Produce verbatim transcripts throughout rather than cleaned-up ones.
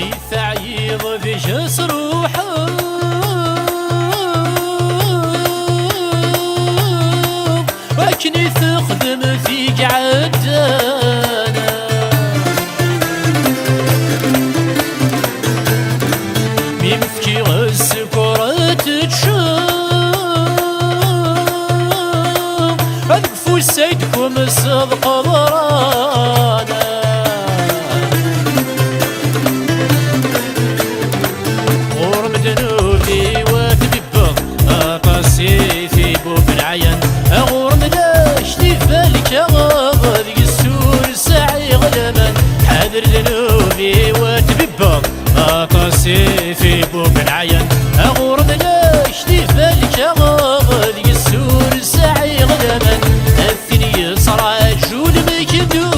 I teɛyiḍ deg-s ruḥeḍ, akken i texdem tig ɛeddan. Mi m-fkiɣ sskeṛ ad teččeḍ, ad ufus ay d-kumseḍ qeḍran. Ɣur-m ddnub-iw ad tbibbeḍ, aṭas i t-ibuben ɛyan. Ɣur-m d ak-t-iban lkaɣeḍ, deg-s ur sɛiɣ laman. Ḥader ddnub-iw ad tbibbeḍ, aṭas i t-ibuben ɛyan. Ɣur-m d ak-t-iban lkaɣeḍ, deg-s ur sɛiɣ laman. Tin yettṛaǧu lmegdud.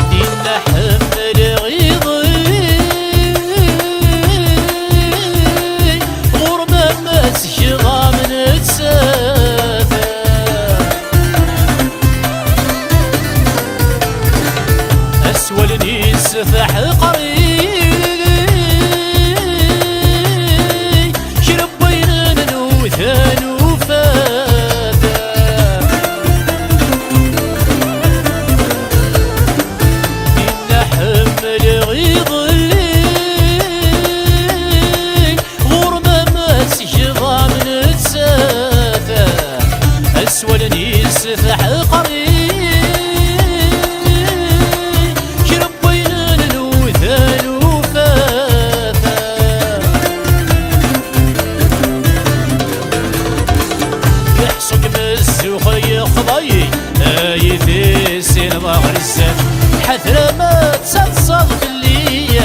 Dinna ḥemmleɣ iḍelli, ɣur-m ama tgeḍ am nettat. Aswal-nni s teḥqer-iyi, kra n wayen nudan ufat. Inna ḥemmleɣ iḍelli, ɣur-m ama tgeḍ am nettat. Aswal-nni s teḥqer-iyi, kra n wayen nudan ufat. Iḥṣu-kem zzux yexḍa-yi, ay tissineḍ ɣer zdat. Ḥader ama d taḍsaḍ fell-i,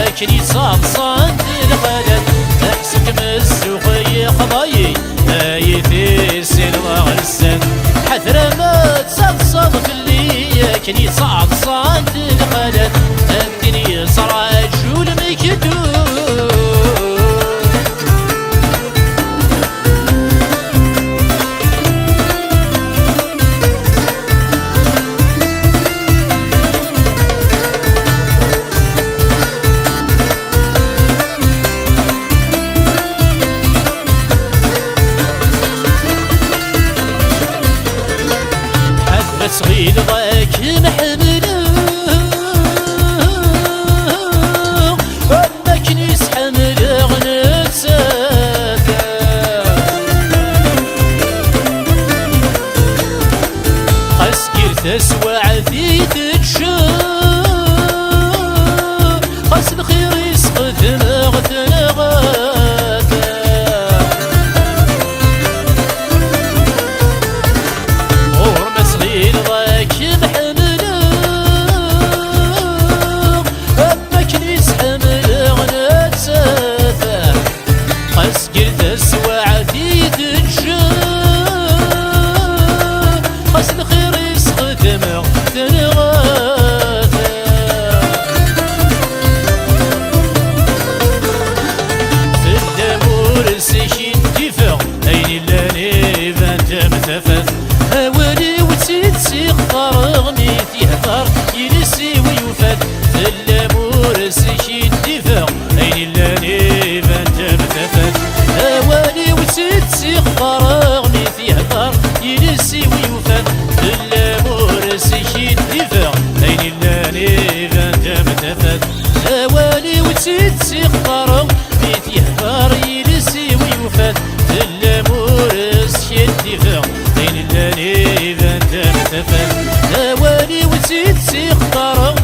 akken i ttaḍsant lxalat. Iḥṣu-kem zzux yexḍa-yi, ay tissineḍ ɣer zdat. Ḥader ama d taḍsaḍ fell-i, akken i ttaḍsant lxalat. Tin yettṛaǧu lmegdud. Ḥader ad tɣileḍ akken ḥemmleɣ, am akken i s-ḥemmleɣ nettat. Xas ger taswaɛt i teččeɣ, xas lxir i s-xedmeɣ tenɣa-t. Ɣur-m ad tɣileḍ akken ḥemmleɣ, am akken i s-ḥemmleɣ nettat. Xas ger taswaɛt i teččeɣ, xas lxir i s-xedmeɣ tenɣa-t. Fell-am ur skiddifeɣ, ayen illan iban-d am tafat. Awal-iw tt-id-ssixtareɣ, mi t-yehder yiles-iw yufa-t. Fell-am ur skiddifeɣ, ayen illan iban-d am tafat. Awal-iw tt-id-ssixtareɣ, mi t-yehder yiles-iw yufa-t. Fell-am ur skiddifeɣ, ayen illan iban-d am tafat. Awal-iw tt-id-ssixtareɣ, mi t-yehder yiles-iw yufa-t. Fell-am ur skiddifeɣ, ayen illan iban-d am tafat. Awal-iw tt-id-ssixtareɣ,